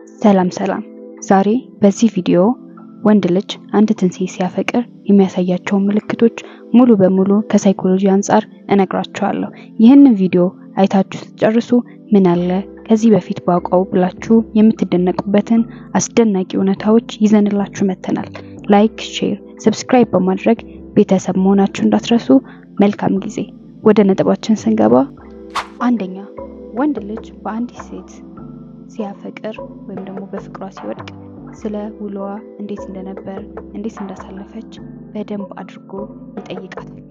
ሰላም ሰላም። ዛሬ በዚህ ቪዲዮ ወንድ ልጅ አንዲትን ሴት ሲያፈቅር የሚያሳያቸውን ምልክቶች ሙሉ በሙሉ ከሳይኮሎጂ አንፃር እነግራችኋለሁ። ይህንን ቪዲዮ አይታችሁ ስትጨርሱ ምን አለ ከዚህ በፊት ባውቀው ብላችሁ የምትደነቁበትን አስደናቂ እውነታዎች ይዘንላችሁ መጥተናል። Like፣ share፣ subscribe በማድረግ ቤተሰብ መሆናችሁ እንዳትረሱ። መልካም ጊዜ። ወደ ነጥባችን ስንገባ፣ አንደኛ፣ ወንድ ልጅ በአንዲት ሴት ሲያፈቅር ወይም ደግሞ በፍቅሯ ሲወድቅ ስለ ውሎዋ እንዴት እንደነበር፣ እንዴት እንዳሳለፈች በደንብ አድርጎ ይጠይቃታል።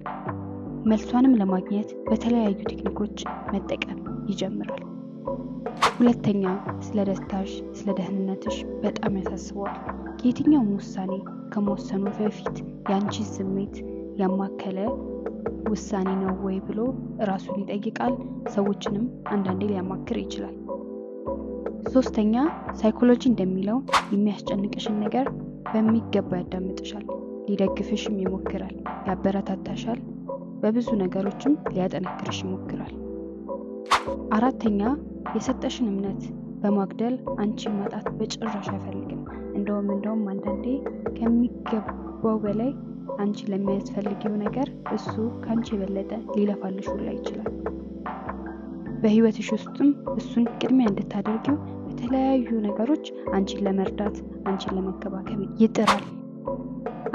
መልሷንም ለማግኘት በተለያዩ ቴክኒኮች መጠቀም ይጀምራል። ሁለተኛ፣ ስለ ደስታሽ፣ ስለ ደህንነትሽ በጣም ያሳስበዋል። ከየትኛውም ውሳኔ ከመወሰኑ በፊት የአንቺን ስሜት ያማከለ ውሳኔ ነው ወይ ብሎ ራሱን ይጠይቃል። ሰዎችንም አንዳንዴ ሊያማክር ይችላል። ሶስተኛ፣ ሳይኮሎጂ እንደሚለው የሚያስጨንቅሽን ነገር በሚገባ ያዳምጥሻል፣ ሊደግፍሽም ይሞክራል፣ ያበረታታሻል፣ በብዙ ነገሮችም ሊያጠነክርሽ ይሞክራል። አራተኛ፣ የሰጠሽን እምነት በማጉደል አንቺን ማጣት በጭራሽ አይፈልግም። እንደውም አንዳንዴ ከሚገባው በላይ አንቺ ለሚያስፈልጊው ነገር እሱ ከአንቺ የበለጠ ሊለፋልሽ ሁላ ይችላል። በህይወትሽ ውስጥም እሱን ቅድሚያ እንድታደርጊው በተለያዩ ነገሮች አንቺን ለመርዳት፣ አንቺን ለመንከባከብ ይጥራል።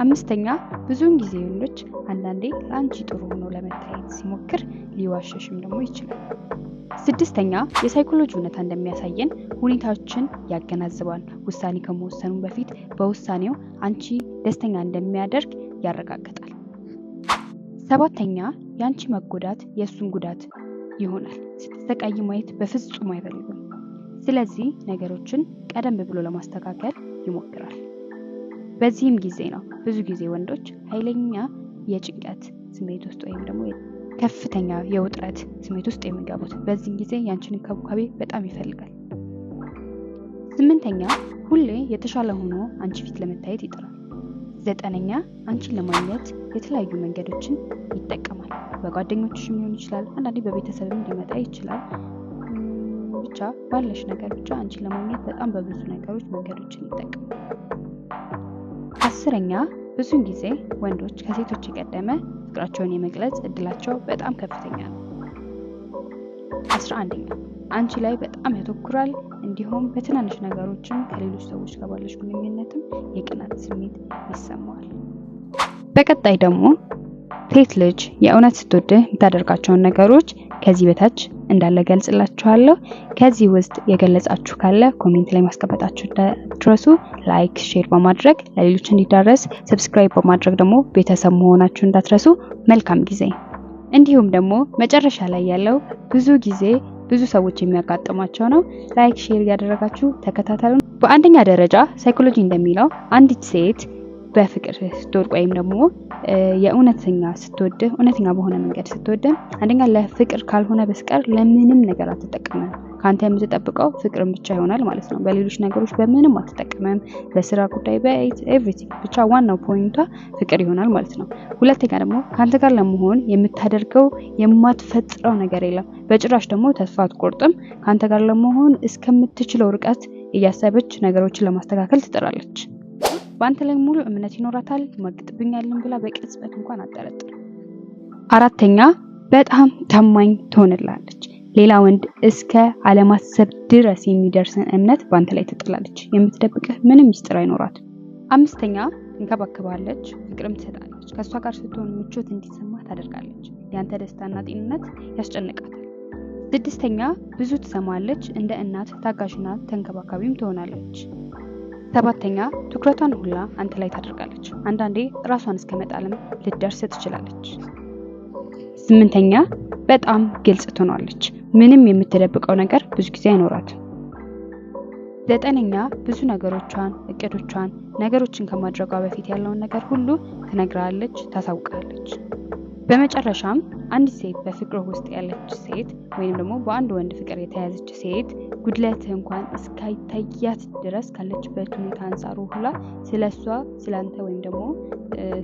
አምስተኛ፣ ብዙውን ጊዜ ወንዶች አንዳንዴ ለአንቺ ጥሩ ሆኖ ለመታየት ሲሞክር ሊዋሸሽም ደግሞ ይችላል። ስድስተኛ፣ የሳይኮሎጂ እውነታ እንደሚያሳየን ሁኔታዎችን ያገናዝባል። ውሳኔ ከመወሰኑ በፊት በውሳኔው አንቺ ደስተኛ እንደሚያደርግ ያረጋግጣል። ሰባተኛ፣ የአንቺ መጎዳት የእሱን ጉዳት ይሆናል። ስትሰቃይ ማየት በፍጹም አይፈልግም። ስለዚህ ነገሮችን ቀደም ብሎ ለማስተካከል ይሞክራል። በዚህም ጊዜ ነው ብዙ ጊዜ ወንዶች ኃይለኛ የጭንቀት ስሜት ውስጥ ወይም ደግሞ ከፍተኛ የውጥረት ስሜት ውስጥ የሚገቡት። በዚህም ጊዜ ያንቺን እንክብካቤ በጣም ይፈልጋል። ስምንተኛ፣ ሁሌ የተሻለ ሆኖ አንቺ ፊት ለመታየት ይጥራል። ዘጠነኛ፣ አንቺን ለማግኘት የተለያዩ መንገዶችን ይጠቀማል። በጓደኞችሽም ሊሆን ይችላል፣ አንዳንዴ በቤተሰብም ሊመጣ ይችላል። ብቻ ባለሽ ነገር ብቻ አንቺን ለማግኘት በጣም በብዙ ነገሮች መንገዶችን ይጠቀማል። 10ኛ፣ ብዙን ጊዜ ወንዶች ከሴቶች የቀደመ ፍቅራቸውን የመግለጽ እድላቸው በጣም ከፍተኛ ነው። 11ኛ፣ አንቺ ላይ በጣም ያተኩራል። እንዲሁም በትናንሽ ነገሮችም ከሌሎች ሰዎች ጋር ባለሽ ግንኙነትም የቅናት ስሜት ይሰማዋል። በቀጣይ ደግሞ ሴት ልጅ የእውነት ስትወድህ የምታደርጋቸውን ነገሮች ከዚህ በታች እንዳለ ገልጽላችኋለሁ። ከዚህ ውስጥ የገለጻችሁ ካለ comment ላይ ማስቀመጣችሁ እንዳትረሱ። Like፣ share በማድረግ ለሌሎች እንዲዳረስ፣ subscribe በማድረግ ደግሞ ቤተሰብ መሆናችሁ እንዳትረሱ። መልካም ጊዜ። እንዲሁም ደግሞ መጨረሻ ላይ ያለው ብዙ ጊዜ ብዙ ሰዎች የሚያጋጥማቸው ነው። Like፣ share እያደረጋችሁ ተከታተሉ። በአንደኛ ደረጃ ሳይኮሎጂ እንደሚለው አንዲት ሴት በፍቅር ስትወድቅ ወይም ደግሞ የእውነተኛ ስትወድህ፣ እውነተኛ በሆነ መንገድ ስትወድህ፣ አንደኛ ለፍቅር ካልሆነ በስተቀር ለምንም ነገር አትጠቀምም። ከአንተ የምትጠብቀው ፍቅርን ብቻ ይሆናል ማለት ነው። በሌሎች ነገሮች በምንም አትጠቀምም። በስራ ጉዳይ፣ በ everything፣ ብቻ ዋናው point ኧ ፍቅር ይሆናል ማለት ነው። ሁለተኛ ደግሞ ከአንተ ጋር ለመሆን የምታደርገው የማትፈጥረው ነገር የለም። በጭራሽ ደግሞ ተስፋ አትቆርጥም። ከአንተ ጋር ለመሆን እስከምትችለው ርቀት እያሰበች ነገሮችን ለማስተካከል ትጥራለች። በአንተ ላይ ሙሉ እምነት ይኖራታል። ይማግጥብኛልን ብላ በቅጽበት እንኳን አትጠረጥርም። አራተኛ፣ በጣም ታማኝ ትሆንላለች። ሌላ ወንድ እስከ አለማሰብ ድረስ የሚደርስን እምነት በአንተ ላይ ትጥላለች። የምትደብቅህ ምንም ሚስጥር አይኖራትም። አምስተኛ፣ ትንከባከባለች፣ ፍቅርም ትሰጣለች። ከእሷ ጋር ስትሆን ምቾት እንዲሰማ ታደርጋለች። ያንተ ደስታና ጤንነት ያስጨንቃታል። ስድስተኛ፣ ብዙ ትሰማለች። እንደ እናት ታጋሽና ተንከባካቢም ትሆናለች። ሰባተኛ፣ ትኩረቷን ሁላ አንተ ላይ ታደርጋለች። አንዳንዴ ራሷን እስከ መጣልም ልትደርስ ትችላለች። ስምንተኛ፣ በጣም ግልጽ ትሆናለች። ምንም የምትደብቀው ነገር ብዙ ጊዜ አይኖራትም። ዘጠነኛ፣ ብዙ ነገሮቿን፣ እቅዶቿን፣ ነገሮችን ከማድረጓ በፊት ያለውን ነገር ሁሉ ትነግራለች፣ ታሳውቃለች። በመጨረሻም አንዲት ሴት፣ በፍቅር ውስጥ ያለች ሴት ወይም ደግሞ በአንድ ወንድ ፍቅር የተያዘች ሴት ጉድለትህ እንኳን እስካይታያት ድረስ ካለችበት ሁኔታ አንጻሩ ሁላ ስለ እሷ፣ ስለ አንተ ወይም ደግሞ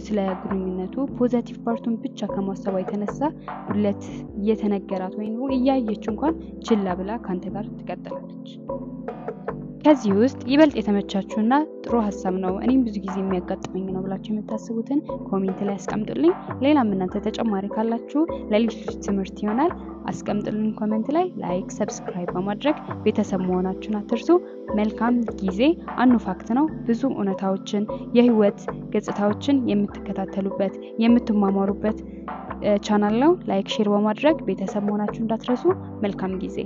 ስለ ግንኙነቱ positive part ኡን ብቻ ከማሰቧ የተነሳ ጉድለት እየተነገራት ወይም ደግሞ እያየች እንኳን ችላ ብላ ከአንተ ጋር ትቀጥላለች። ከዚህ ውስጥ ይበልጥ የተመቻችሁና ጥሩ ሀሳብ ነው፣ እኔም ብዙ ጊዜ የሚያጋጥመኝ ነው ብላችሁ የምታስቡትን comment ላይ አስቀምጡልኝ። ሌላም እናንተ ተጨማሪ ካላችሁ ለሌሎች ትምህርት ይሆናል፣ አስቀምጡልኝ comment ላይ። Like፣ subscribe በማድረግ ቤተሰብ መሆናችሁን አትርሱ። መልካም ጊዜ። አኑ ፋክት ነው። ብዙ እውነታዎችን፣ የህይወት ገጽታዎችን የምትከታተሉበት፣ የምትማማሩበት ቻናል ነው። Like፣ share በማድረግ ቤተሰብ መሆናችሁን እንዳትረሱ። መልካም ጊዜ።